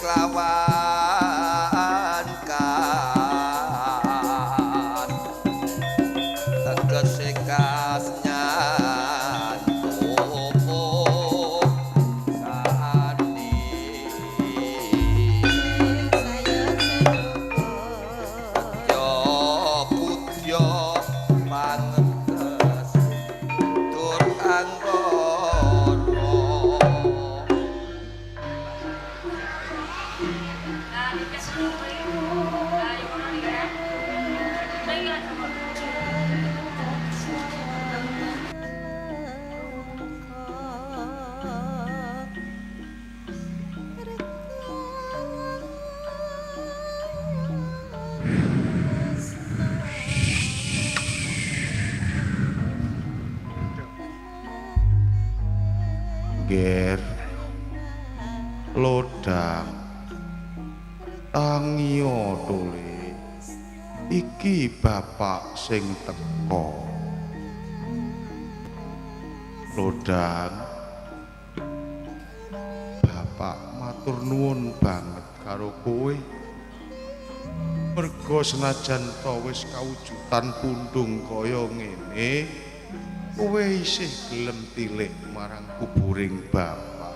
kelawan kan tegese kasnyan topo sandi yo putyo pangetes tur anggara. Ger lodang tangiyo tole iki bapak sing teko. Lodang, bapak matur nuwun banget karo kowe mergo senajan to wis kawujudan pundung kaya ngene kowe isih gelem tilik marang kuburing bapak.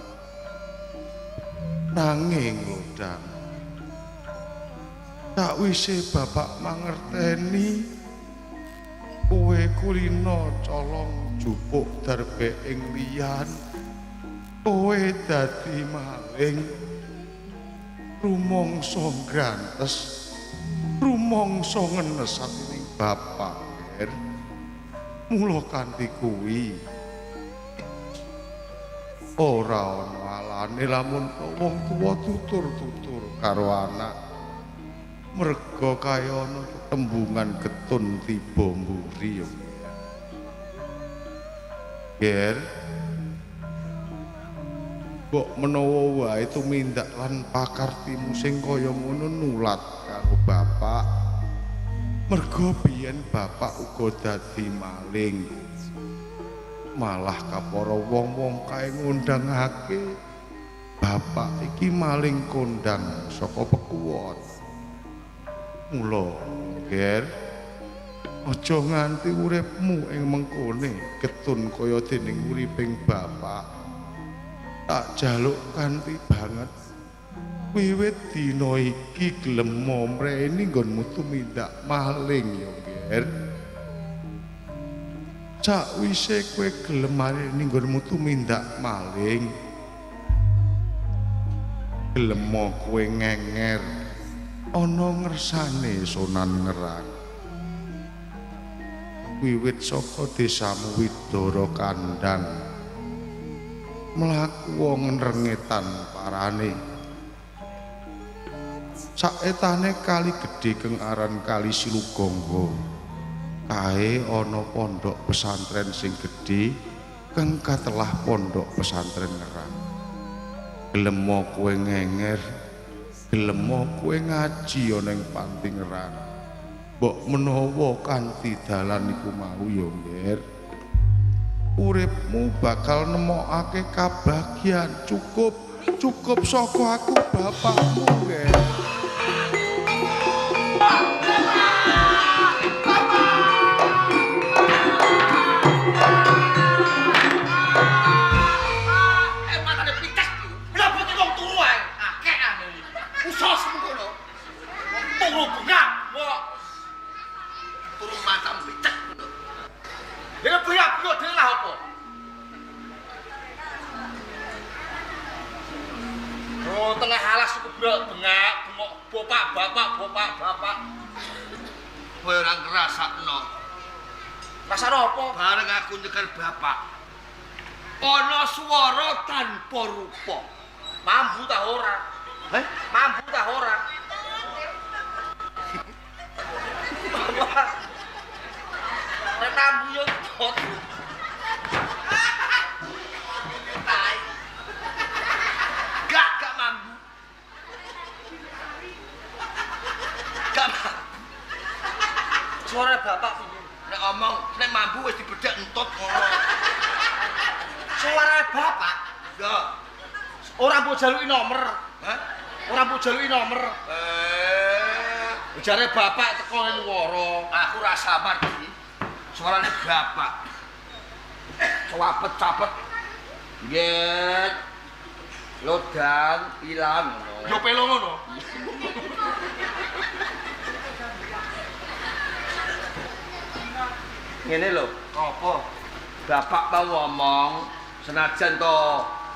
Nanging lodang, sakwise bapak mangerteni kowe kulino colong jupuk darbe ing liyan, kowe dadi maling, rumangsa grantes, rumangsa ngenes atining bapak. Ger, mula kanthi kuwi ora ana alane lamun wong tuwa tutur-tutur karo anak, merga kaya ana tetembungan getun tiba mburi. Yo Ger, mbok menawa wae tumindak lan pakartimu sing kaya ngono nulat karo bapak, merga biyen bapak uga dadi maling, malah kapara wong-wong kae ngundangake bapak iki maling kondang saka pekuwon. Mula Ger, aja nganti uripmu ing mengkone getun kaya dening uriping bapak. Tak jaluk kanthi banget wiwit dina iki gelem mrene nggonmu tumindak maling ya Ger. Sakwise kowe gelem marene nggonmu tumindak maling, gelem kowe ngenger ana ngersane Sunan Ngerang. Wiwit saka desamu Widara Kandang mlaku nrengetan parane, saetane kali gedhe keng aran Kali Silugangga kae ana pondok pesantren sing gedhe kang katelah pondok pesantren Ngerang. Gelem kowe ngenger, gelem kowe ngaji ana ing panti Ngerang, mbok menawa kanthi dalan iku mau ya Nger, uripmu bakal nemokake kabagyan. Cukup, cukup saka aku bapakmu Nger. Turu bengak, wah. Turu macam picek. Lha bengak-bengok dhewe lah apa? Oh, tengah alas iku bengak, bengok bapak, bapak, bapak, bapak. Kowe ora ngrasakno. Rasane apa? Bareng aku nyekel bapak, ana swara tanpa rupa. Mambu ta ora? Heh? Mambu ta ora? Nek mambu yo tot. Tai. Gak mambu. Gak mambu. Suara bapak piye? Nek omong, nek mambu wis dibedhek entut ngono. Suara bapak? Ya. Ora mbok jaluki nomor. Hah? Ora mbok jaluki nomor. Jare bapak teko ngene. Aku ora sabar iki. Suarane bapak. Cawapet-capet. Nggih. Lodang ilang ngono. Yo pelo ngono. Ngene lho. Apa? Bapak mau ngomong senajan to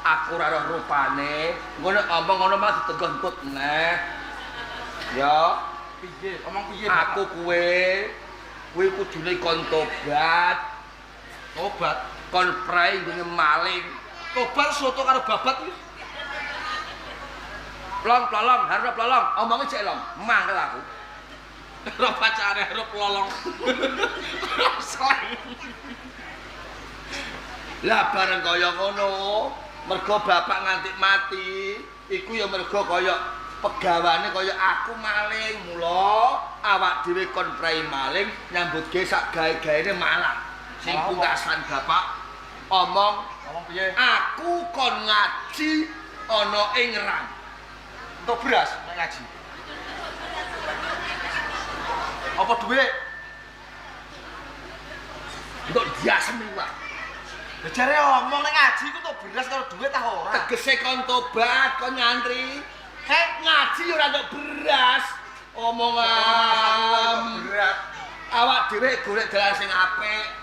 aku ora roh rupane, ngono omong ngono malah ditegontut meneh. Ya, piye? Omong piye? Aku kuwe kuwi kudune kon tobat. Tobat? Kon prei nggone maling. Tobat soto karo babat iki. Plong plolong, harap plolong, omonge cek long, mangkel aku. Ora bacane harap plolong. Slang. Lah bareng kaya ngono, mergo bapak nganti mati, iku ya mergo kaya pegawane kaya aku maling, mula awak dhewe kon prei maling nyambut gawe sak gawe-gaene malah. Sing pungkasan bapak omong, omong piye? Aku kon ngaji ana ing Rang. Entuk beras nek ngaji. Apa dhuwit? Entuk diasem iku, Pak. Lah jare omong nek ngaji iku entuk beras karo dhuwit ta ora? Tegese kon tobat, kon nyantri. Heh, ngaji ora entuk beras. Omongan berat. Awak dhewe golek dalan sing apik.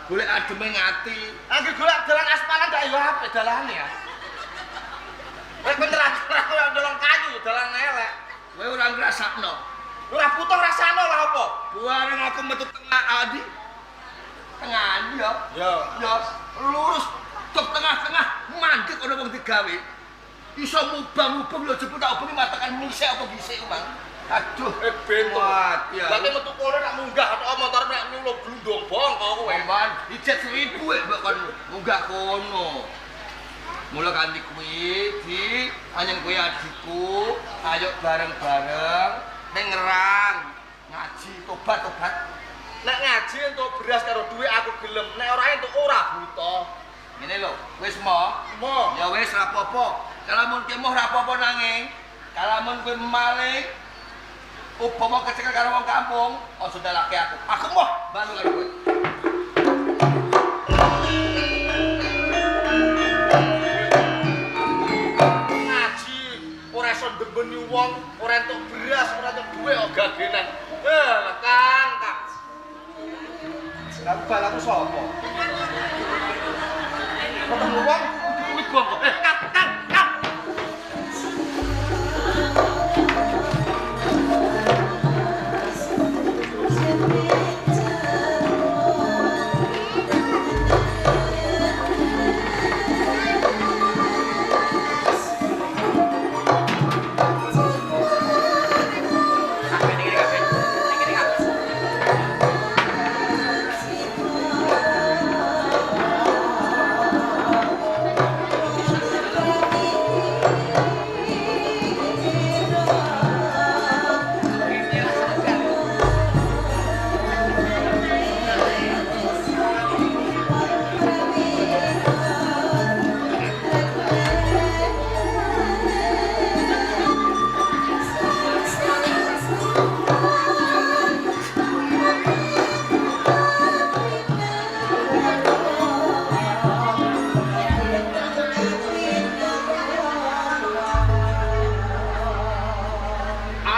Golek ademe ati. Angger golek dalan aspalan ndak yo apik dalane ya. Rek bener aku ora ndolong kayu dalan elek. Kowe ora ngrasakno. Ora butuh rasane lah apa? Bareng aku metu tengah adi. Tengah ya. Ya. Ya lurus tok tengah-tengah mandek ana wong digawe. Iso mubang-mubang lho jebul tak ubengi matekan misek apa gisik ku, Mang. Aduh, bento. Mati. Lah metu kono nak munggah tok motor nek nyuluk glundung bongko kowe. Man, ijet 1000 mbok kon munggah kono. Mula kanthi kuwi di anyen kuwi adikku, ayo bareng-bareng ning Ngerang ngaji tobat-tobat. Nek ngaji entuk beras karo dhuwit aku gelem, nek ora entuk ora buta. Ngene lho, wis mo. Mo. Ya wis ra apa-apa. Kalamun ki moh ra apa-apa nanging kalamun kowe maling upama kecekel karo wong kampung, aja ndalake aku. Aku moh balu karo kowe. Ngaji ora iso ndembeni wong, ora entuk beras, ora entuk dhuwit kok gagenan. Kang, Kang. Lah balaku sapa? Ketemu wong kuwi bongko. Kang, Kang, Kang.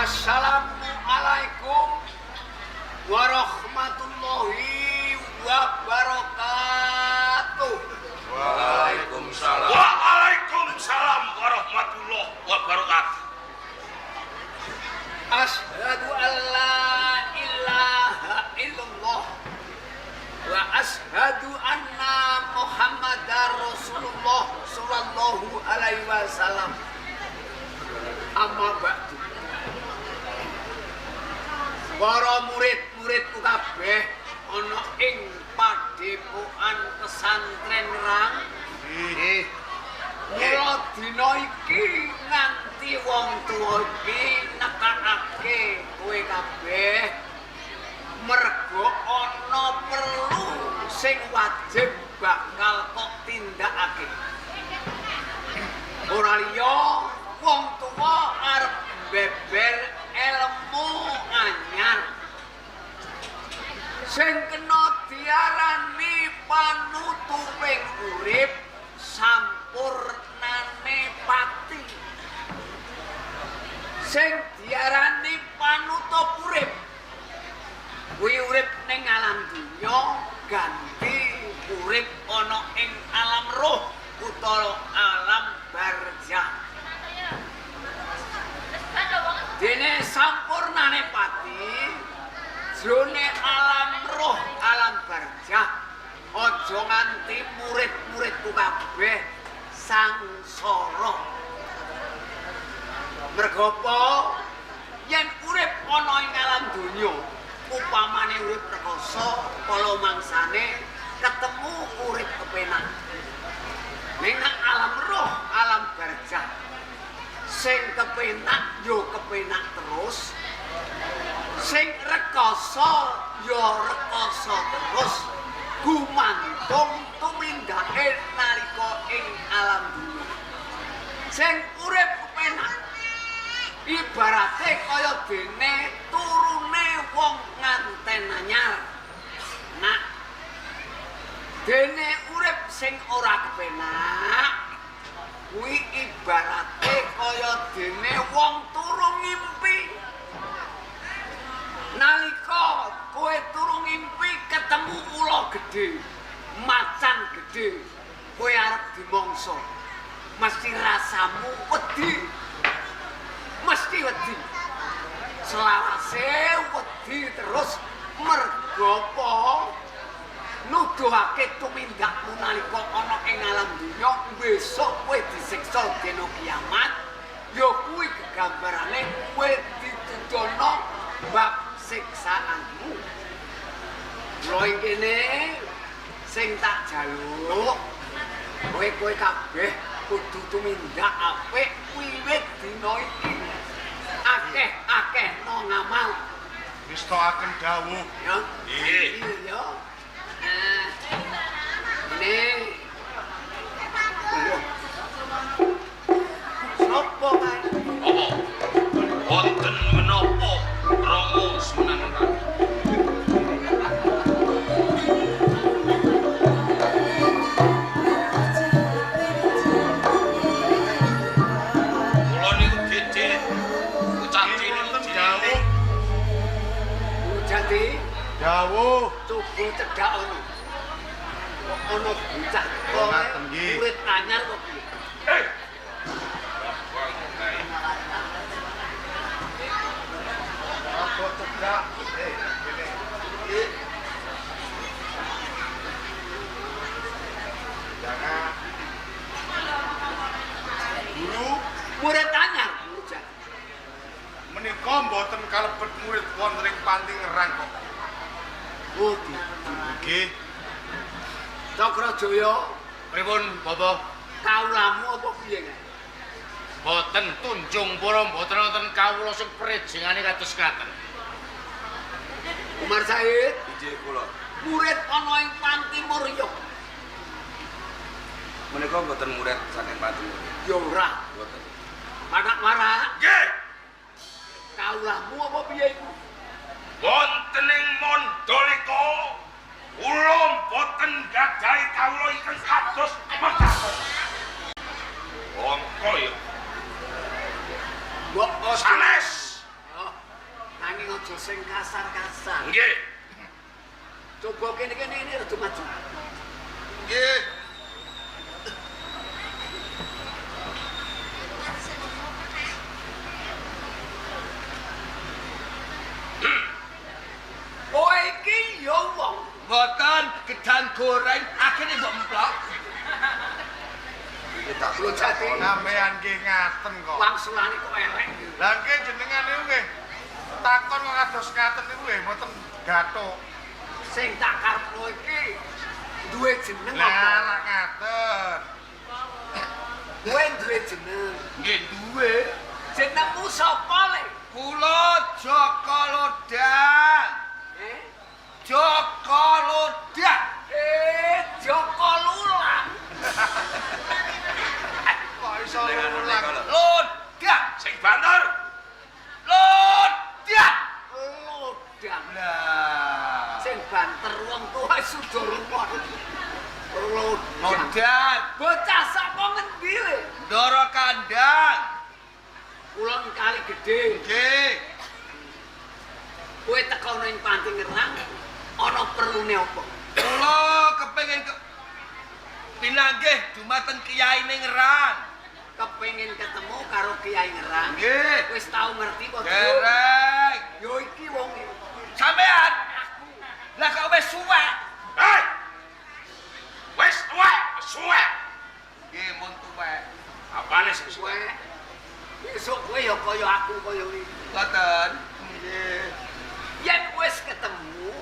Assalamualaikum warahmatullahi wabarakatuh. Waalaikumsalam. Waalaikumsalam warahmatullahi wabarakatuh. Asyhadu an la ilaha illallah wa asyhadu anna Muhammadar Rasulullah sallallahu alaihi wasallam. Amma ba'du. Para murid-muridku kabeh ana ing padepokan pesantren Rang. Nggih. Mula dina iki nganti wong tuwa iki nekakake kowe kabeh mergo ana perlu sing wajib bakal kok tindakake. Ora liya wong tuwa Sing diarani panutup urip kuwi urip ning alam dunya ganti urip ana ing alam roh utawa alam barzah. Dene sampurnane pati jrone alam roh alam barzah aja nganti murid-muridku kabeh sangsara. Mergo apa? Yen urip ana ing alam donya, upamane urip rekoso, kala mangsane ketemu urip kepenak. Ning nang alam roh, alam barzah, sing kepenak yo kepenak terus, sing rekoso yo rekoso terus, gumantung tumindake nalika ing alam dunya. Sing urip kepenak ibarate kaya dene turune wong nganten anyar. Nak dene urip sing ora kepenak kuwi ibarate kaya dene wong turu ngimpi. Nalika kowe turu ngimpi ketemu ula gedhe, macan gedhe, kowe arep dimangsa. Mesti rasamu wedi. Mesti wedi. Selawase wedi terus mergo apa? Nuduhake tumindakmu nalika ana ing alam dunya besok kowe disiksa dina kiamat, ya kuwi gegambarane kowe ditudono bab siksaanmu. Mula ing kene sing tak jaluk kowe-kowe kabeh kudu tumindak apik wiwit dina iki. Akeh-akeh no ngamal. Mistoaken dawuh. Ya. Nggih. Iya. Ini. Sopo kae? Apa? Wonten menapa Rama Sunan Kali? Kula niku Dede bocah cilik Dawuh. Jati Dawuh. coba cedhak ono. Kok ono bocah Oh, ngaten nggih. murid anyar kok piye? Eh. Kok cedhak. Kene. Jangan. Guru, Murid anyar bocah. menika mboten kalebet murid wonten ing panti ngerang kok. Oh, di. Nggih. Cakrajaya, Pripun, Bapak? kaulamu apa piye kae? Mboten tunjung para mboten wonten kawula sing prejengane kados ngaten. Umar Said, Inggih kula. murid ana ing Panti Murya. Menika mboten murid saking Panti Murya. Ya ora. Mboten. Marak-marak, Nggih. kaulamu apa piye iku? Wonten ing Mandalika kula mboten gadhahi kawula ingkang kados mekaten. Angka ya Mbok aja. sanes. Oh, nanging aja sing kasar-kasar. Nggih. Coba kene-kene ini rada maju. Nggih. Kowe iki ya wong. Mboten gedang goreng akhire mbok emplok. Iki tak Lho Jati, Sampeyan nggih ngaten kok. wangsulane kok elek. Lah nggih jenengan niku nggih takon kok kados ngaten niku nggih mboten gathuk. Sing tak karepno iki duwe jeneng Lah apa? lak ngaten. Kowe duwe jeneng. Nggih duwe. Jenengmu sapa le? Kula Jaka Lodang. Eh? Jaka Lodang. Eh, Joko Lulang. Kok iso lulang? Lodang. Sing banter. Lodang. Lodang. Lah. Sing banter wong tuwa sudah rumpon. Lodang. Lodang. Bocah saka ngendi le? Ndara kandang. Kulon Kali Gedhe. Nggih. Kowe teko ning Panti Ngerang ana perlune apa? Kula kepengin pinanggih dumateng Kiai Ngerang. Kepengin ketemu karo Kiai Ngerang. Nggih. Wis tau ngerti apa durung? Dereng. Yo iki wonge. Sampean. Lah kok wis suwek? Hei! Wis tuwek, suwek. Nggih, mun tuwek. Apane sing suwek? Suwek. Besok kowe ya kaya aku kaya iki. Ngoten. Nggih. Yen wis ketemu,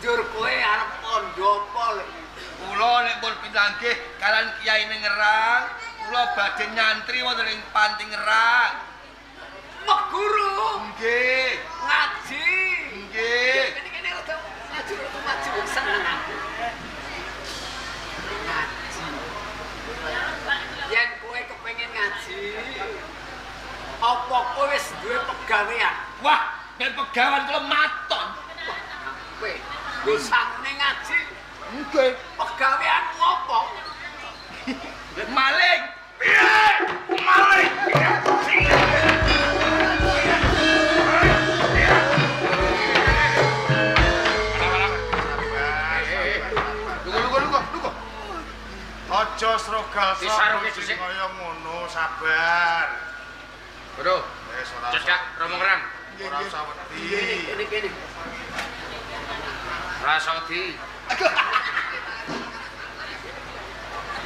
njur kowe arep kandha apa lek? Kula nek pun pinanggih kalian Kiai Ngerang, kula badhe nyantri wonten ing Panti Ngerang. Meguru Nggih. ngaji. Nggih. Kene-kene rada ngaji rada maju seneng aku. Ngaji. Yen kowe kepengin ngaji, apa kowe wis duwe pegawean? Wah, nek pegawan kula maton. Kowe wis sangune ngaji, Nggih. pegaweanmu apa? Maling. Piye? Maling. Lugo. Aja srogal Disaruke dhisik. kaya ngono, sabar. Bro, Wis ora cecak Romo Ngerang. ora usah wedi. Kene-kene. Rasa wedi.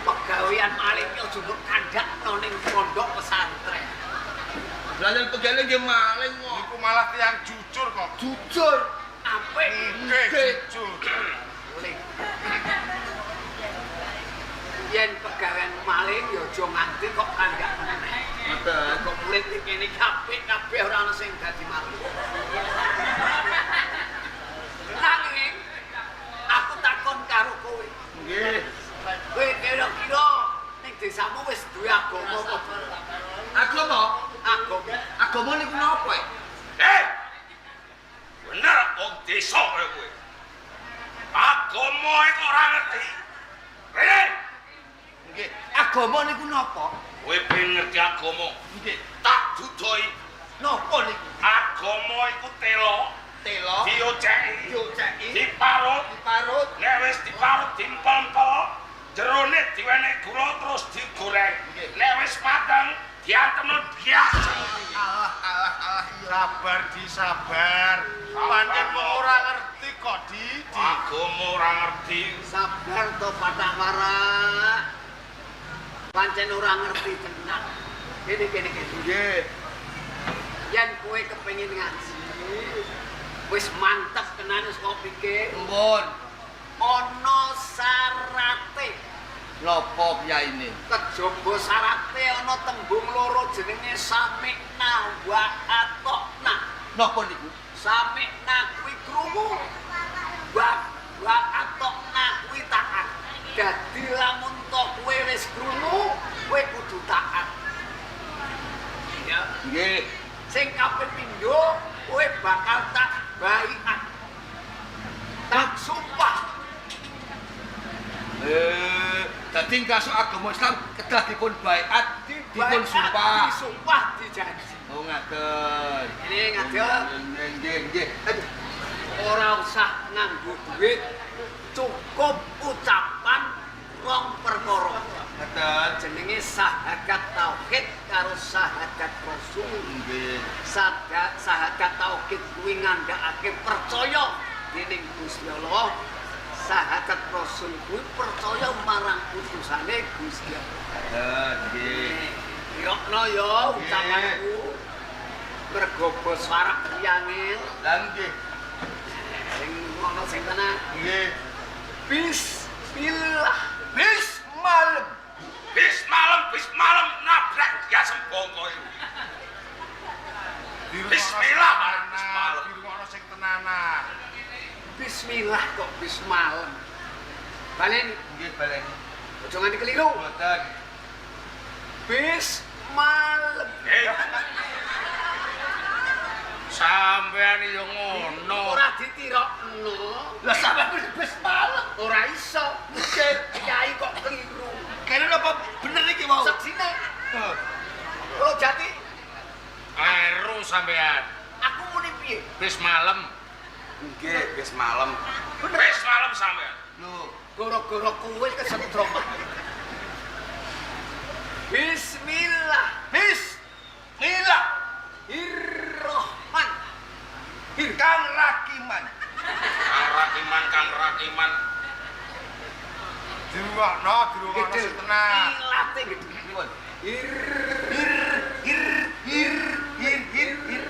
Pegawean maling ki aja mbok kandhakno ning pondok pesantren. Lah yen pegawean nggih maling kok. Iku malah tiyang jujur kok. Jujur. Apik. Nggih, jujur. Boleh. Yen pegawean maling ya aja nganti kok kandhakno meneh. Ngoten. Kok murid iki kene kabeh kabeh ora ana sing dadi maling. Nanging aku takon karo kowe. Nggih. Kowe kira-kira ning desamu wis duwe agama apa durung? Agama? Agama. Agama niku napa? Eh! Bener wong desa kaya kowe. Agama kok ora ngerti. Rene, Nggih. Agama niku napa? kowe pengen ngerti agama? Nggih. Tak dudoi. Napa niku? Agama iku telo, Telo dioceki, dioceki, diparut, diparut. nek wis diparut diempel-empel, jerone diwenehi gula terus digoreng. Nggih. Nek wis mateng, diantemno biasa. Alah alah alah iya. Sabar di sabar. Pancen wong ora ngerti kok di. Agama ora ngerti. Sabar to patak warak. Pancen ora ngerti tenan. Kene kene kene. Nggih. Yen kowe kepengin ngaji, wis mantep tenan wis kok pikir Mpun. ana syarate. Napa kiyaine? Kejaba syarate ana tembung loro jenenge sami'na wa atokna. Napa niku? Sami'na kuwi krungu, wa atokna kuwi taat. Dadi lamun to kowe wis krungu, kowe kudu taat. Ya. Nggih. Sing kaping pindho kowe bakal tak baiat. Tak sumpah. Dadi kasuk agama Islam kedah dipun baiat, dipun sumpah. Disumpah dijanji. Oh ngaten. Ini ngadeg. Nggih nggih. Aduh. Ora usah nganggo duit, cukup ucapan rong perkara. Ngaten. Jenenge syahadat tauhid karo syahadat rasul. Nggih. Syahadat tauhid kuwi ngandhakake percaya dening Gusti Allah. Syahadat rasul kuwi percaya marang utusane Gusti Allah. Ngaten nggih. Yokno ya ucapanku. Mergo bos warak kuwi angel. Lah nggih. Sing ngono sing tenan. Nggih. Bismillah. Bis malam. Bis malam nabrak dia sembongko iku. Bismillah, bismillah. Dirungokno sing tenanan. Bismillah kok bis malam. Baleni, Nggih baleni. aja nganti keliru. Mboten. Bis malam. Eh. Sampean yo ngono. Ora ditirokno. Lah sampean wis bis malam. Ora iso. Nggih. Kiai kok keliru. Kene napa bener iki wau? Seksine. Kalau jati. sampean. Aku muni piye? Wis malam. Nggih, wis malam. Wis malam sampean. Lho, Gara-gara kowe kesetrum. Bismillah. Bismillah. Irrohman. Kang Rakiman. Kang Rakiman, Kang Rakiman. Dirungokno, dirungokno sing tenang. Ilate gede. Pripun? Ir Ir ir ir ir ir ir.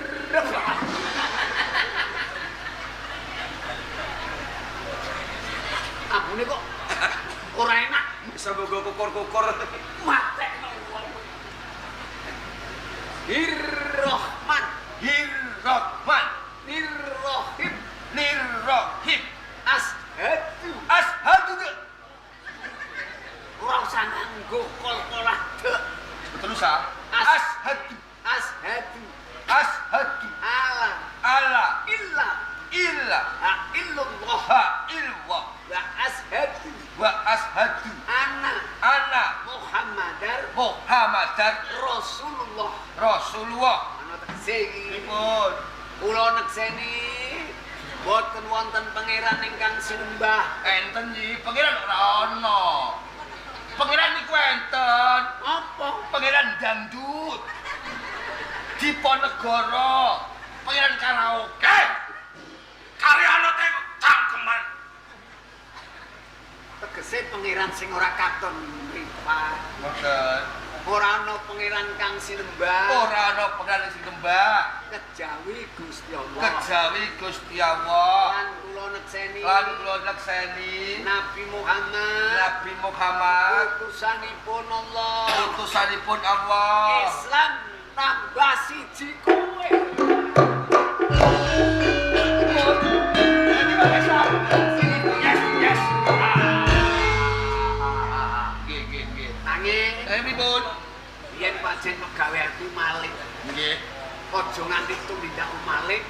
Ambune kok ora enak. Bisa mbok kukur-kukur. Matekno wong. Irrohman. Irrohman. Irrohim. Nirrohim. Ashadu. Ashadu. Ora usah nganggo kol-kolah dek. Betul usah. Ashadu. Ashadu. Ashadu. Ala. Ala. Illa. Illa. Ha illallah. Ha illallah. Wa ashadu. Wa ashadu. Ana. Ana. Muhammadar. Muhammadar. Rasulullah. Rasulullah. Ana tegese iki. Pripun? Kula nekseni boten wonten pangeran ingkang sinembah. Enten iki pangeran ora ana. Pangeran niku enten. Apa? Pangeran dangdut. Diponegoro. Pangeran karaoke. Kari ana teh cangkeman. Tegese pangeran sing ora katon mripat. Mboten. Ora ana pangeran kang sinembah. Ora ana pangeran sing nembah. Kejawi Gusti Allah. Kejawi Gusti Allah. Lan kula nekseni. Lan kula nekseni Nabi Muhammad. Nabi Muhammad utusanipun Allah. Utusanipun Allah. Islam tambah siji kowe. Yes, yes. Nggih, nggih, nggih. Nanging Pripun? Yen pancen pegaweanku maling. Nggih. Aja nganti tumindak maling,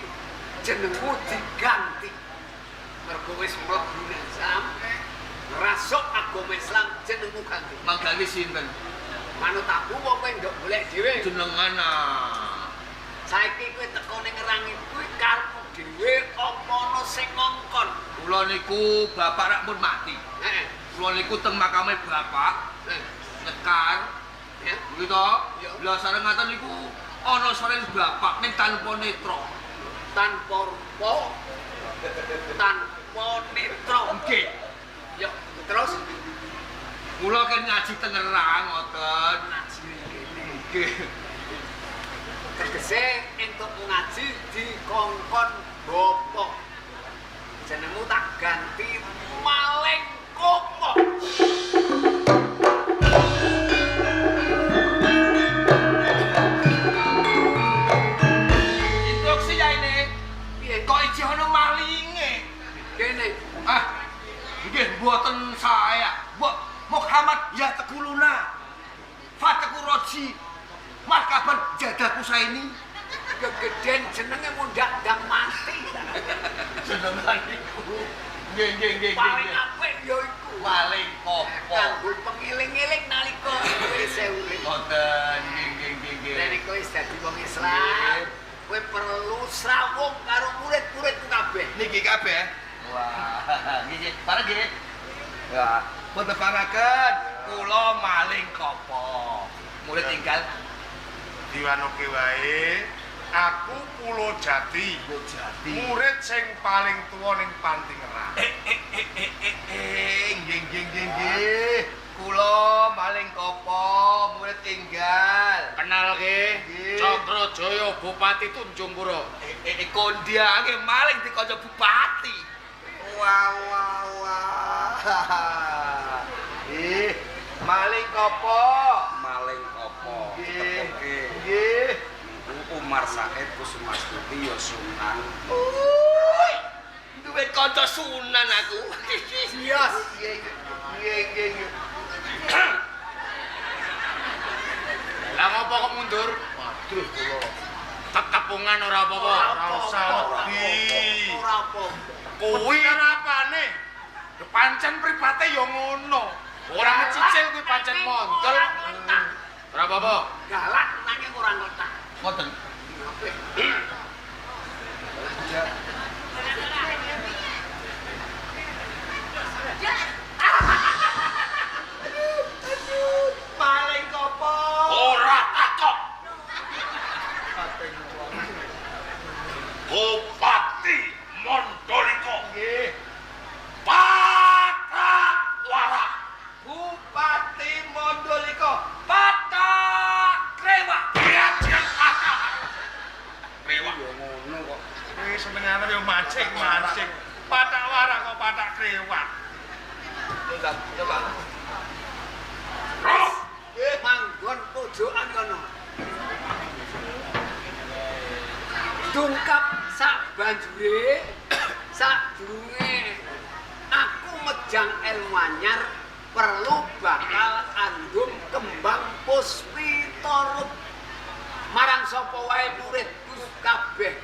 jenengmu diganti. Mergo wis mlebu nang Islam, ngrasuk agama Islam jenengmu ganti. Manggawe sinten? Manut aku wong kowe ndok golek dhewe. Jenengan ah. Saiki kowe teko ning ngerang kuwi karepmu dhewe apa ana sing ngongkon? Kula niku bapak rak pun mati. Heeh. Kula niku teng makame bapak nyekar. Ya. Nggih to? Ya. Lah sareng ngaten niku ana saren bapak ning tanpa netra. Tanpa rupa, tanpa netra. Nggih. Ya, terus kula kan ngaji teng Ngerang ngoten. Ngaji kene. Nggih. Tegese entuk ngaji dikongkon bapak. Jenengmu tak ganti Maling Kopo. Instruksi ya ini. Piye? Kok ijih ana malinge? Kene. Ah. Nggih mboten saya. Mbok Muhammad ya tekuluna. Fataku roji. Markaban jadaku saini. Kegeden jenenge mundak ndang mati. Jenengan niku. Nggih nggih nggih Paling nggih. apik ya iku. Paling kopo. Kanggo pengiling-iling nalika kowe isih urip. Ngoten nggih nggih nggih nggih. Nek kowe wis dadi wong Islam, kowe perlu srawung karo murid-muridmu kabeh. Niki kabeh. Wah, nggih nggih. Pareng nggih. Wah, pun teparaken kula maling kopo. Murid tinggal Diwanoke wae, aku Pulo Jati. Jati. Murid sing paling tuwa ning Panti Ngerang. Nggih nggih nggih nggih. Kula maling kopo, murid tinggal. Kenalke Nggih. Cakrajaya Bupati Tunjungpura. Kondiange maling dikanca bupati. Wah wah wah. Maling kopo? Maling kopo? Nggih. Tepoke. Nggih. Umar Said Kusumastuti ya Sunan. Uy. Duwe kanca Sunan aku. Sios. Nggih nggih nggih nggih. Lah ngopo kok mundur? Waduh kula. Tetepungan ora apa-apa. Ora usah wedi. Ora apa-apa. Kuwi apane? Lho pancen pripate ya ngono. Ora ngecicil kuwi pancen mondol. Ora ngertak. Ora apa-apa. Galak nanging ora ngertak. Ngoten. Apik. Mancing-mancing. Patak warak kok patak krewat. Coba. Roh. Manggon pojokan kono. Dungkap sak banjure, sak durunge aku mejang ilmu anyar perlu bakal andum kembang puspita. Marang sapa wae muridku kabeh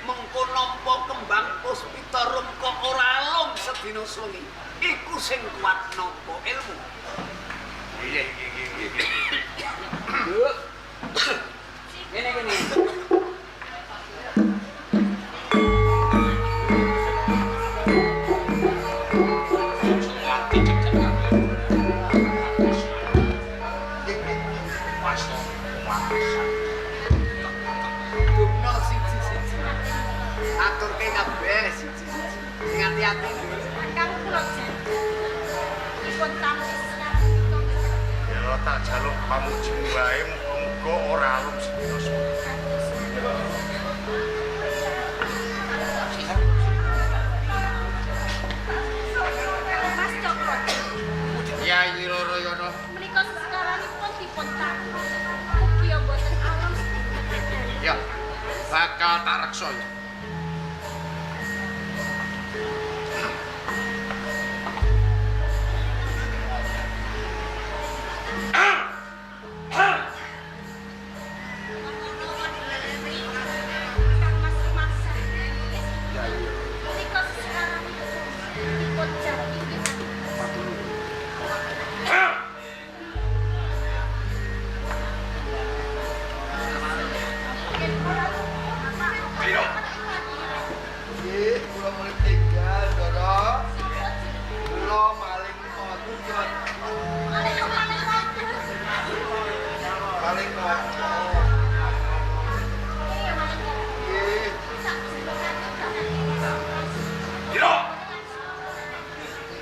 mengko nampa kembang puspita rum kok ora alum sedina suwengi. Iku sing kuat nampa ilmu. Nggih, nggih, nggih, nggih. Ngene kene. Dukno siji-siji. Aturke kabeh siji-siji. Sing ati-ati lho. Kang kula janji. Dipun tampi sekarang kita. Ya tak jaluk pamujimu wae muga-muga ora alum sedina suwe. Mas Cokro. Kyai Roroyono. Menika sekaranipun dipun tampi. Mugi mboten alum sedina. Ya, bakal tak reksa ya. Kang Mas Rumaksa. Menika sekaranipun dipun janji nggih. Nggih, kula mulai tinggal, Ndara. Kula maling motor. Maling motor. Nggih. Yo.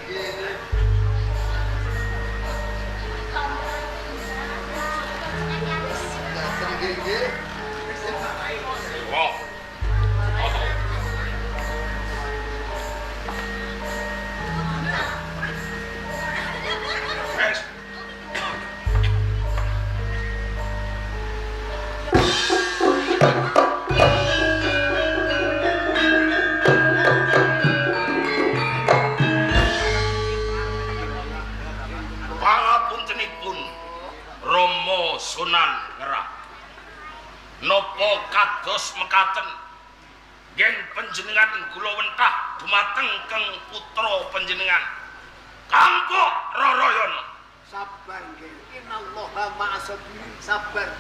Nggih. Ngaten nggih, nggih. Wah. Wes. Pangapuntenipun Rama Sunan Ngerah. Napa kados mekaten yen panjenengan kula wentah dumateng keng putra panjenengan Kangko Roroyono. Sabar nggih. Innallaha ma'asabirin, sabar.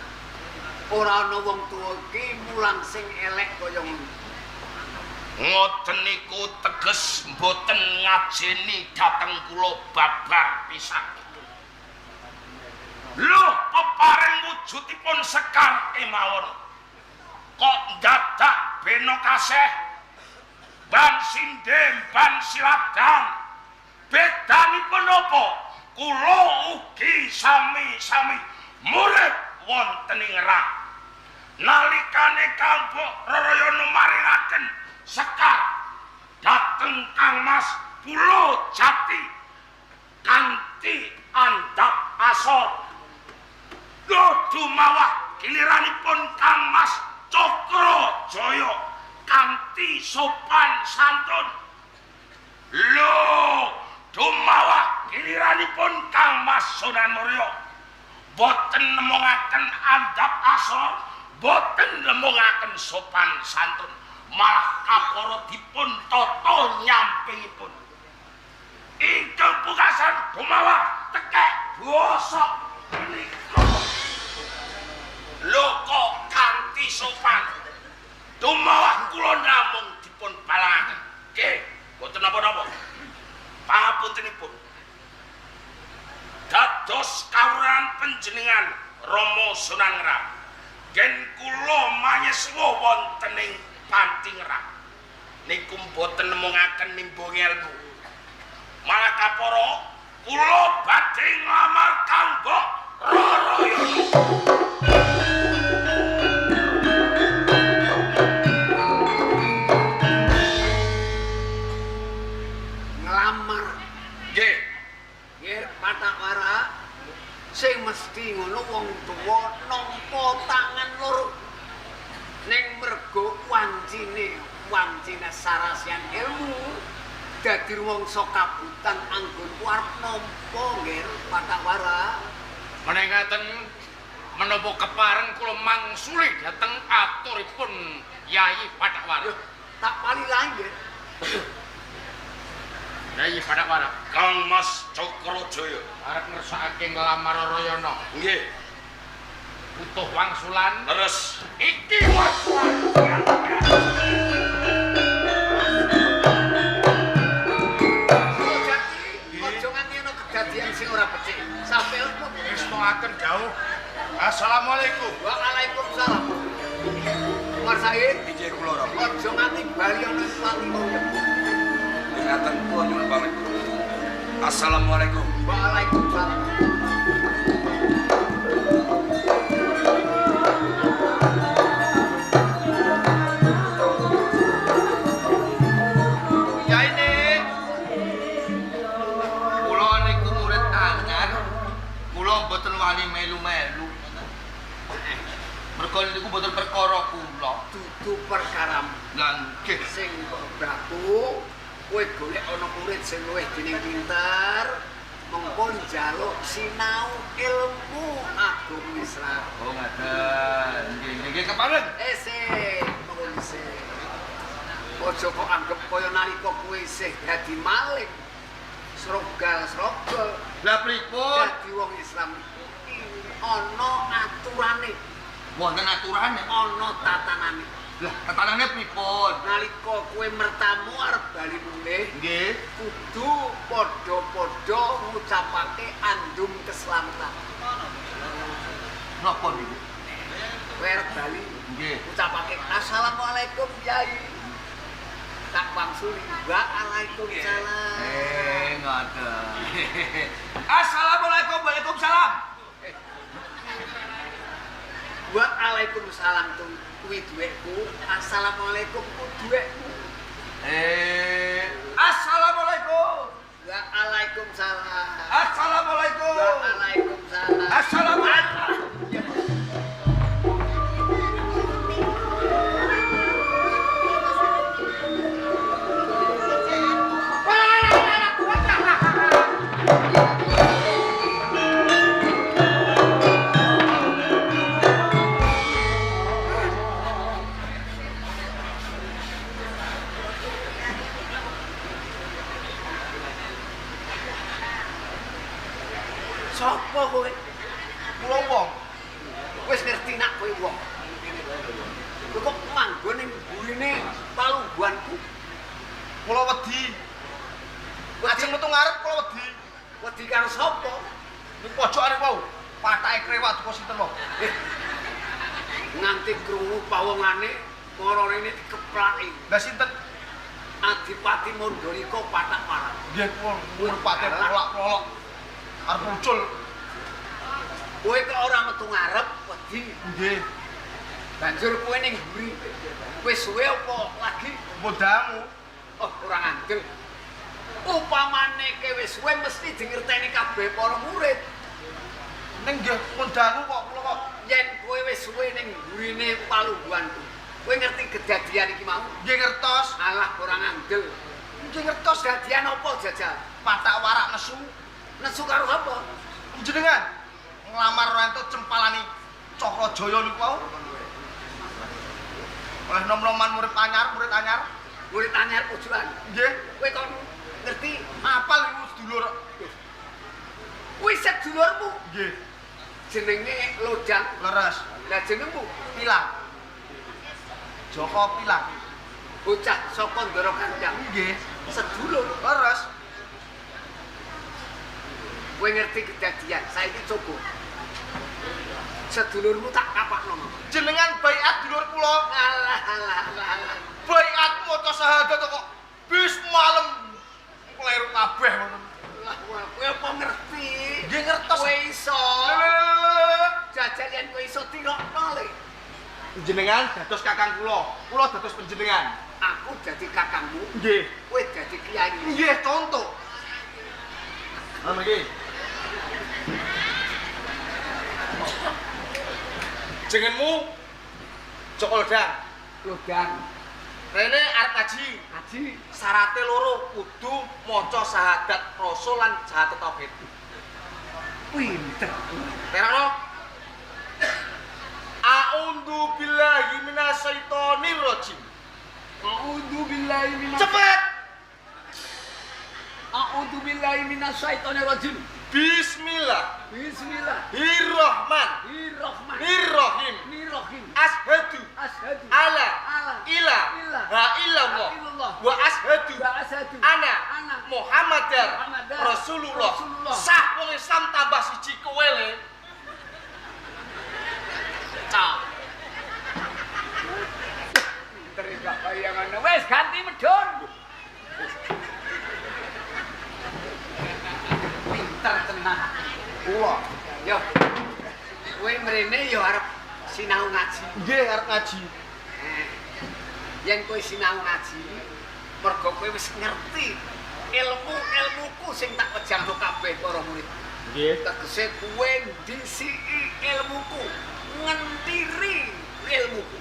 Ora ana wong tuwa iki mulang sing elek kaya ngono. Ngoten niku teges mboten ngajeni dhateng kula babar pisan. Lho, peparing wujudipun sekar kemawon. Kok dadak beno kaseh ban sindem ban siladan. Bedanipun napa? Kula ugi sami-sami murid wonten ing Ngerah. Nalikane Kangko Roroyono maringaken sekar dhateng Kang Mas Pulo Jati kanthi andhap asor. Lho dumawah giliranipun Kang Mas Cokro Jaya kanthi sopan santun. Lho dumawah giliranipun Kang Mas Sunan Muria boten nemongaken andhap asor, boten nemongaken sopan santun, malah kapara dipun tata nyampingipun. Ingkang pungkasan dumawah tekek bosok menika. Lho kok kanthi sopan. Dumawah kula namung dipun balangaken. Nggih, boten napa-napa. Pangapuntenipun. Dados kawruhan panjenengan Rama Sunan Ngerah. Yen kula manyeswa wonten ing Panti Ngerah niku mboten nemungaken nimbung ilmu. Malah kapara kula badhe nglamar Kangko Roroyono. wancine sarasian ilmu dadi rumangsa kabutan anggonku arep nampa nggih Pathak Warak. Menawi ngaten menapa kepareng kula mangsuli dhateng aturipun Yayi Pathak Warak. Tak palilah nggih. Yayi Pathak Warak. Kang Mas Cakrajaya arep ngersakake nglamar Rayana. Nggih. Butuh wangsulan. Leres. Iki wangsulan. Aja nganti ana kedadian sing ora becik. Sampe opo ngestokaken dawuh. Assalamualaikum. Waalaikumsalam. Mas Said, inggih kula rawuh. Aja nganti bali ana ing pati mau. Ngaten kula nyuwun pamit. Assalamualaikum. Waalaikumsalam. Melu-melu. Mergo niku mboten perkara kula. Dudu perkaramu. Lah nggih sing mbok baku, kowe golek ana murid sing luwih dening pinter, mengko njaluk sinau ilmu agama Islam. Oh ngaten. Nggih nggih kepareng. Sik, mengko sik. Aja kok anggep kaya nalika kowe isih dadi maling. Srogal-srogol. Lah pripun? Dadi wong Islam ana aturane. Wonten aturane, ana tatanane. Lah, tatanane pripun? Nalika kowe mertamu arep bali mulih, nggih, kudu padha-padha ngucapake andum keselamatan. Napa niku? Kowe arep bali, nggih, ngucapake assalamualaikum Kyai. Tak wangsuli, waalaikumsalam. Ngoten. Assalamualaikum, waalaikumsalam. Waalaikumsalam kuwi duwekku, assalamualaikum ku duwekku. Assalamualaikum. Waalaikumsalam. Assalamualaikum. Waalaikumsalam. Assalamualaikum. Sopo kowe? Kula wong. Wis ngerti nak kowe wong. Kowe kok manggon ning burine palungguhanku? Kula wedi. Ajeng metu ngarep kula wedi. Wedi karo sapa? Ning pojokane wau, pathake krewak duka sinten wau. Nganti krungu pawongane mara rene dikeplaki. Lah sinten? Adipati Mandalika Pathak Warak. Nggih kula mripate polak-polok. Arep muncul. Kowe kok ora metu ngarep wedi. Nggih. Banjur kowe ning mburi. Wis suwe apa lagi? Modamu. Oh, ora ngandel. Upamane kowe wis suwe mesti dingerteni kabeh para murid. Ning nggih mondamu kok kula kok yen kowe wis suwe ning mburine palungguhanku. Kowe ngerti kedadian iki mau? Nggih ngertos. Alah ora ngandel. Nggih ngertos. Kedadian apa jajal? Pathak Warak nesu. Nesu karo sapa? Jenengan nglamar entuk cempalane Cakrajaya niku wau. Oleh nom-noman murid anyar, murid anyar. Murid anyar pojokan. Nggih. Kowe kon ngerti apal iku sedulur. Kuwi sedulurmu? Nggih. Jenenge Lodang. Leres. Lah jenengmu? Pilang. Joko Pilang. Bocah saka Ndara Kandang. Nggih. Sedulur. Leres. Kowe ngerti kedadian, saiki coba. Sedulurmu tak kapakno. Jenengan baiat dulur kula. Alah alah alah. Baiat maca syahadat kok bis malem kleru kabeh ngono. Lah kowe apa ngerti? Nggih ngertos. Kowe iso. Jajal yen kowe iso tirokno le. Jenengan dados kakang kula, kula dados panjenengan. Aku dadi kakangmu. Nggih. Kowe dadi kiai. Nggih, contoh. Nah iki. Jenengmu Joko Lodang. Lodang. Rene arep ngaji. Ngaji. Syarate loro kudu maca syahadat rasul lan syahadat tauhid. Pinter. Terangno. A'udzu billahi minasyaitonir rajim. A'udzu billahi minasy. Cepet. A'udzu billahi minasyaitonir rajim. Bismillah. Bismillah. Birrahman. Birrahman. Birrahim. Birrahim. Ashhadu. Ashhadu. Ala. Ala. Ila. Ila. Ha illallah. Illallah. Wa ashhadu. Wa ashhadu. Ana. Ana. Muhammadar. Muhammadar. Rasulullah. Rasulullah. Sah wong Islam tambah siji kowe le. Cak. Pinter gak kaya ngono. Wis ganti medhun. Pinter tenan. Kula. Yo. Kowe mrene yo arep sinau ngaji. Nggih arep ngaji. Yen kowe sinau ngaji, mergo kowe wis ngerti ilmu-ilmuku sing tak wejangno kabeh para murid. Nggih. Tegese kowe ndisiki ilmuku, ngentiri ilmuku.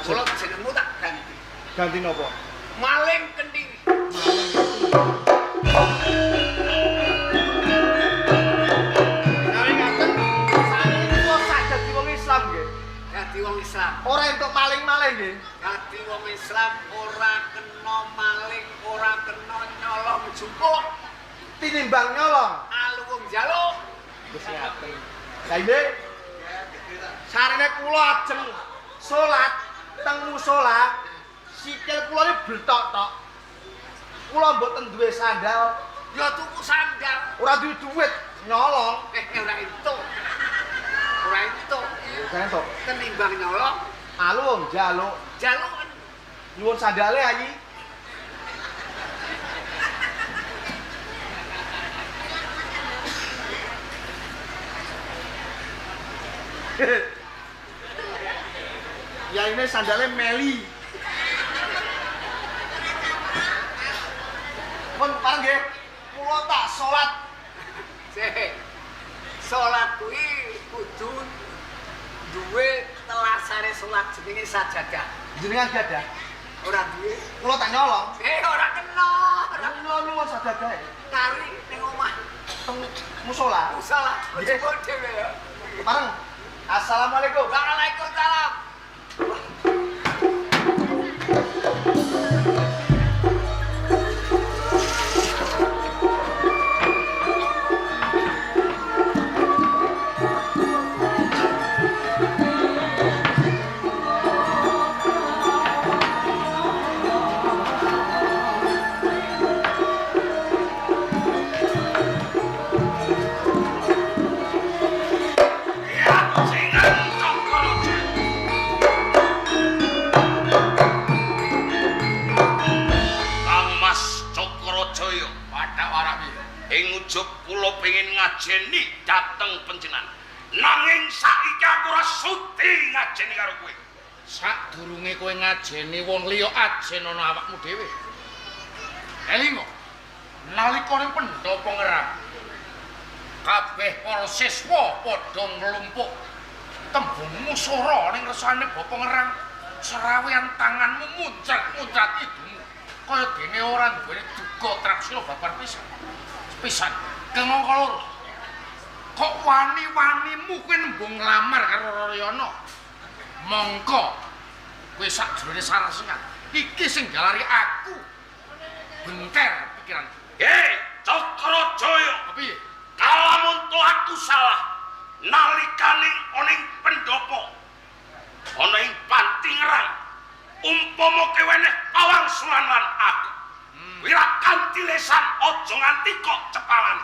Kula jenengmu tak ganti. Ganti napa? Maling Kendiri. Maling ngaten, sakniki kula sah dadi wong Islam nggih. Dadi wong Islam. Ora entuk maling-maling nggih. Dadi wong Islam ora kena maling, ora kena nyolong jupuk, Tinimbang nyolong. aluwung njaluk. Wis ngaten. Lah nggih. Sarene kula ajeng salat teng musala, sikil kula iki blethok-tok. Kula mboten duwe sandal, Ya tuku sandal. ora duwe duit, nyolong. Ora entuk. Ora entuk. Ora entuk. Tenimbang nyolong, Aluwung njaluk. jaluken. Nyuwun sandale ayi. Ya ini sandalnya meli. Pun pareng nggih. Kula tak salat. Sik. Salat kuwi kudu duwe telasare salat jenenge sajadah. Jenengan gadah. Ora duwe. Kula tak nyolong. Ora kena. Ora Kula nyuwun sajadahe kari ning omah. teng musala. Musala. Nggih. Ojo dhewe ya. Pareng. Assalamualaikum. Waalaikumsalam. Singan Cokrajaya. Kang Mas Cokrajaya, Pathak warak piye? ing ujug kula pengin ngajeni dhateng panjenengan. Nanging saiki aku ora sudi ngajeni karo kowe. Sadurunge kowe ngajeni wong liya ajenono awakmu dhewe. Elingo. Nalika ning pendhapa ngerang, kabeh para siswa padha nglumpuk tembung musara ning resane bapa ngerang. Serawean tanganmu muncrat-muncrat idumu. Kaya dene ora duweni duga traksila babar pisan. Pisan kengangka loro. Kok wani-wanimu kowe nembung nglamar karo Rarayana? Mongko kowe sakjroning sarasengan iki sing jalari aku bengker pikiranku. Hei, Cokrajaya, Piye? kalamun to aku salah nalikane ana ing pendhapa ana ing panti ngerang umpama kowe weneh pawangsulan lan aku wira kanthi lesan aja nganti kok cepalan.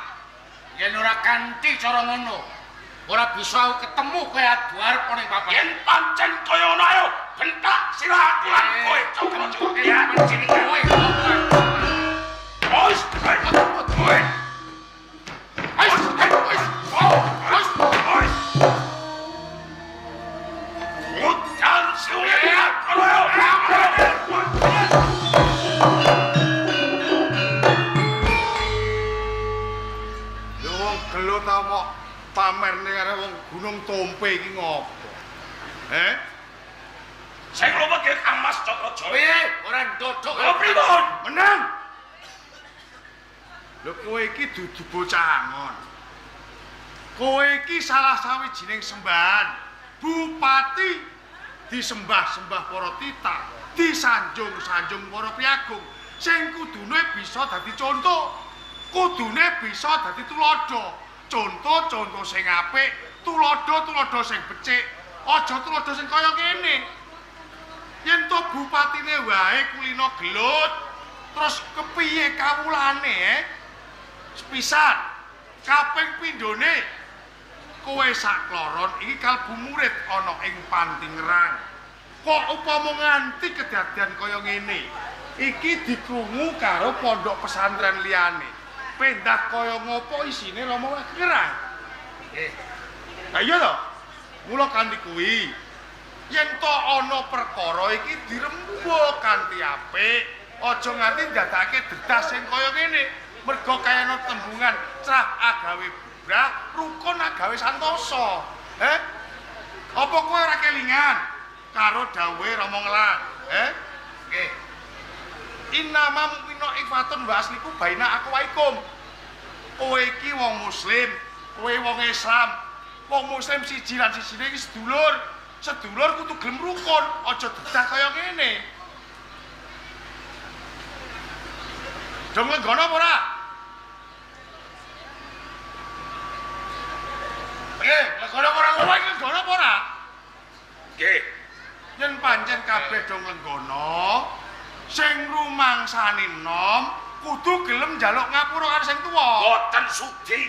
Yen ora kanthi cara ngono, ora bisa aku ketemu kowe adu arep ana ing papan. Yen pancen kaya ngono ayo bentak sirah aku lan kowe Cokrajaya. Ya jeneng kowe. Wis, kowe. Wis, wis, wis, Wis. Udan siwe aku ayo. Lho wong gelo ta mok pamerne karo wong Gunung Tompe iki ngopo? Heh? Sing luwih Kang Mas Cokrajaya. Piye? Ora ndodok. Lha pripun? Menang. Lho kowe iki dudu bocah angon. Kowe iki salah sawijining sembahan. Bupati disembah-sembah para titah, disanjung-sanjung para piyagung. Sing kudune bisa dadi conto, kudune bisa dadi tuladha. Conto-conto sing apik, tuladha-tuladha sing becik, aja tuladha sing kaya ngene. Yen to bupatine wae kulino gelut, terus kepiye kawulane? Sepisan, kaping pindhone kowe sakloron iki kalbu murid ana ing Panti Ngerang. Kok upama nganti kedadian kaya ngene, iki dikrungu karo pondok pesantren liyane. Pendah kaya ngopo isine Rama Ngerang? Nggih. Ha iya to? Mula kanthi kuwi, yen to ana perkara iki dirembug kanthi apik, aja nganti ndadekake dedas sing kaya ngene. Mergo kayana tembungan crah agawe bubrah, rukun agawe santosa. Eh? Apa kowe ora kelingan karo dawuhe Rama Ngelang? Eh? Nggih. Innama mu'minu ikhwatun wa asliku baina aqwaikum. Kowe iki wong muslim, kowe wong Islam. Wong muslim siji lan sijine iki sedulur. Sedulur kudu gelem rukun, aja dedah kaya ngene. Dong lenggono apa ora? Lenggono apa ora? Kowe iki lenggono apa ora? Nggih. Yen pancen kabeh dong lenggono, sing rumangsani nom kudu gelem njaluk ngapura karo sing tuwa. Mboten sudi.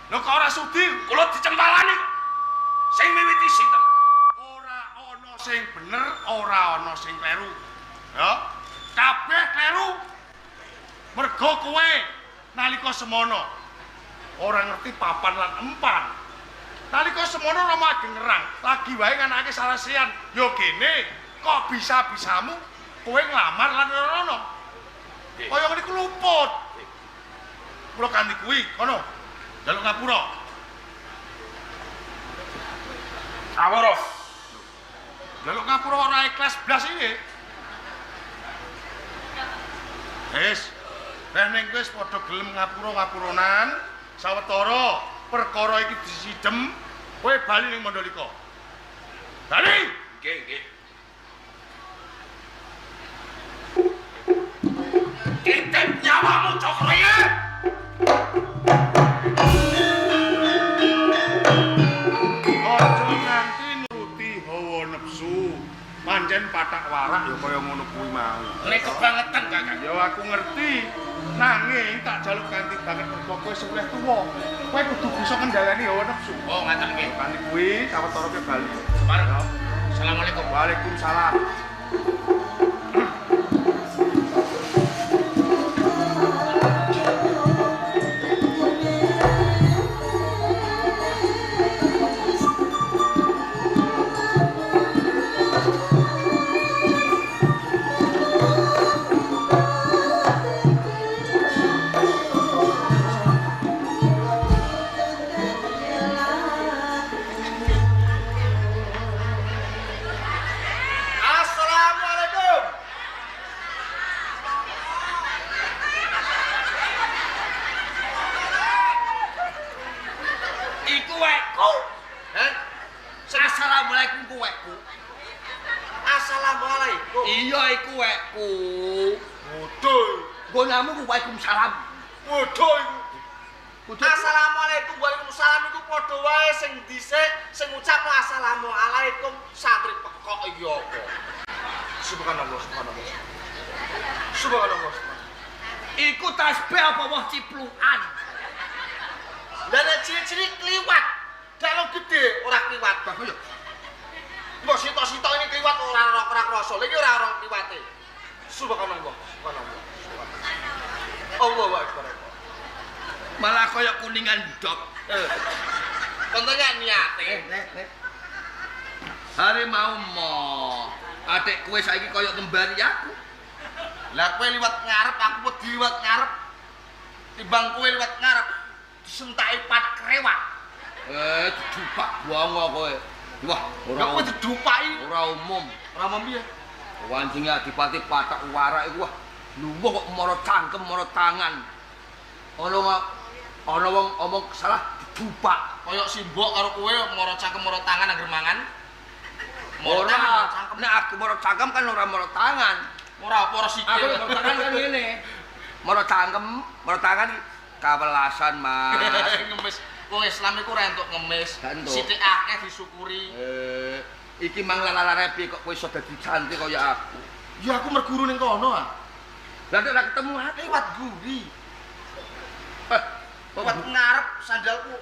Lho kok ora sudi? Kula dicempalani. Sing miwiti sinten? Ora ana sing bener, ora ana sing kleru. Ya, kabeh kleru. Mergo kowe nalika semono ora ngerti papan lan empan. Nalika semono Rama Ageng Ngerang lagi wae nganakake sarasean. Ya kene kok bisa-bisamu kowe nglamar lan ora. Kaya ngene iku luput. Kula kanthi kuwi kono. Njaluk ngapura. Ngapura. Njaluk ngapura ora ikhlas blas iki. Wis, reh ning wis padha gelem ngapura-ngapuronan, sawetara perkara iki disidhem, kowe bali ning Mandalika. Bali! Nggih, nggih. Titip nyawamu Cokro. Aja nganti nuruti hawa nepsu. Pancen patak warak ya kaya ngono kuwi mau. Nek kebangetan, Kakang. Ya aku ngerti. Nanging tak jaluk kanthi banget mergo kowe sing luwih tuwa. Kowe kudu bisa ngendhaleni hawa nepsu. Oh, ngaten nggih. Kanthi kuwi sawetara kowe bali. Bareng. Assalamualaikum. Waalaikumsalam. Assalamualaikum. Iku wekku. Heh? Assalamualaikum ku wekku. Assalamualaikum. Iya iku wekku. Bodoh. Nggonamu ku waalaikumsalam. Bodoh iku. Assalamualaikum waalaikumsalam iku padha wae sing dhisik sing ngucap assalamualaikum santri pekok iki apa. Subhanallah subhanallah. Subhanallah. Iku tasbih apa wah ciplukan? Lah nek cilik-cilik kliwat, dalu gede ora kliwat. Bagus ya. Mbok sitok-sitok ini kliwat ora ora krasa. Lha iki ora ora kliwate. Subhanallah subhanallah. Allahu akbar. Malah kaya kuningan dok. Contohnya niate. Nek. Hari mau mo. Adik kowe saiki kaya kembari aku. Lah kowe liwat ngarep, aku wedi liwat ngarep. Timbang kowe liwat ngarep disentaki pat krewak. Didupak bongo kowe. Wah, ora. Lah kowe didupaki ora umum. Ora umum piye? Wancinge Adipati pathak warak iku wah luwuh kok mara cangkem mara tangan. Ana wong omong salah didupak. Kaya simbok karo kowe mara cangkem mara tangan angger mangan. Ora, nek aku mara cangkem kan ora mara tangan. Ora apa ora sikil. Aku mara tangan kan ngene. Mara cangkem, mara tangan kawelasan, Mas. Ngemis. Wong Islam iku ora entuk ngemis. Sithik akeh disyukuri. Iki mang lalare piye kok kowe iso dadi cantik kaya aku. Ya aku merguru ning kono ah. Lah nek ora ketemu aku liwat guri. Liwat ngarep sandalku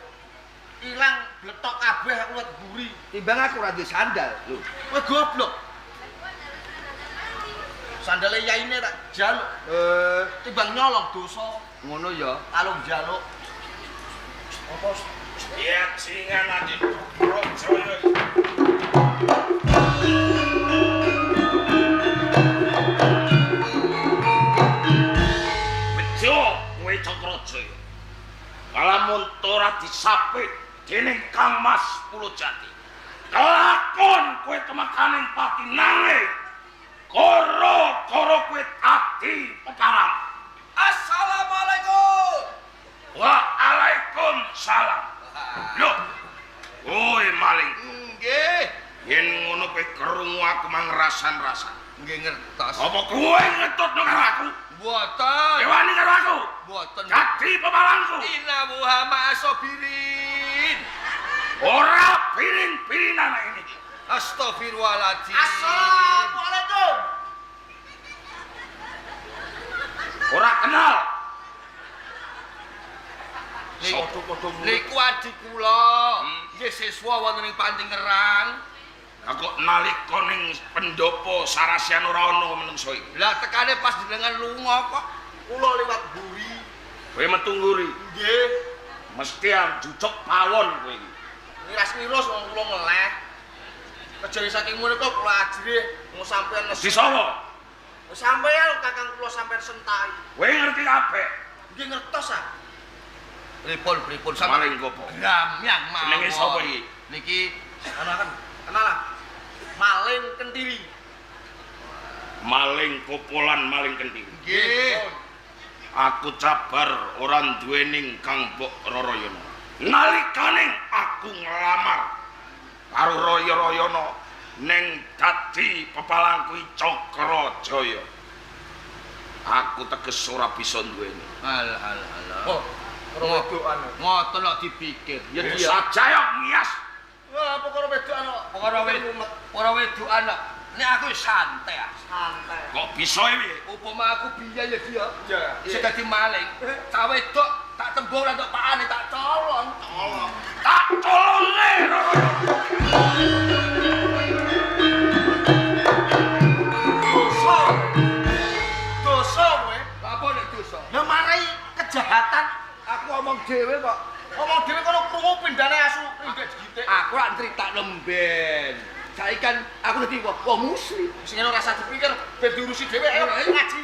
ilang bletok kabeh aku liwat guri. Timbang aku ora duwe sandal lho. Kowe goblok. Sandale yaine tak jaluk. Timbang nyolong dosa. Ngono ya. Kalung jaluk. Apa? Ya jingan adi Projaya. Bejo kowe Cakrajaya. Kalamun ora disapih dening Kang Mas Pulojati. Kelakon kowe temekaning pati nanging koro-koro kowe dadi peparang. Assalamualaikum. Waalaikumsalam. Lho, kowe maling. Nggih. Yen ngono kowe krungu aku mang rasan-rasan. Nggih ngertos. Apa kowe ngetutno karo aku? Mboten. Kowe wani karo aku? Mboten. Dadi pepalangku. Inna wa ma'asobirin. Ora pirin-pirinan ini. Astagfirullahaladzim. Assalamualaikum. Ora kenal. Niku adik kula, nggih siswa wonten ing Panti Ngerang. Lah kok nalika ning pendopo Sarasian ora ana menungso iki. Lah tekane pas jenengan lunga kok kula liwat guri. Kowe metu ngguri? Nggih. Mesti njujuk pawon kowe iki. Miras-mirus wong kula ngeleh. Kejari saking menika kula ajrih wong sampeyan nesu. Disawa? Sampeyan kakang kula sampeyan sentai. Kowe ngerti kabeh? Nggih ngertos ah. Pripun-pripun sampe maling gopo. Gramyang mawon. Jenenge sapa iki? Niki kenal kenal ah. Maling Kentiri. Maling kopolan maling Kentiri. Nggih. Aku cabar ora duwening Kang Mbok Rarayana. Nalikane aku nglamar karo Raya-rayana ning dadi pepalangku Cakrajaya. Aku teges ora bisa duweni. Alah alah alah. Oh, wedokan. Ngoten kok dipikir. Ya dia. Sajaya ngias. Wah, perkara wedokan kok. Perkara wedokan kok. Nek aku santai ah. Santai. Kok bisa iki? Upama aku biyen ya dia. Iya. Sing dadi maling. Cah wedok tak tembung ra tok pakane tak colong. Colong. Tak colonge Rara. Dosa. Dosa kowe. Lha apa nek dosa? Lah marai kejahatan. Aku omong dhewe kok. Omong dhewe kono krungu pindane asu rindek jegitik. Aku lak critakno mben. Saiki kan aku dadi wong muslim. Sing ora usah dipikir ben diurusi dhewe ayo ngaji.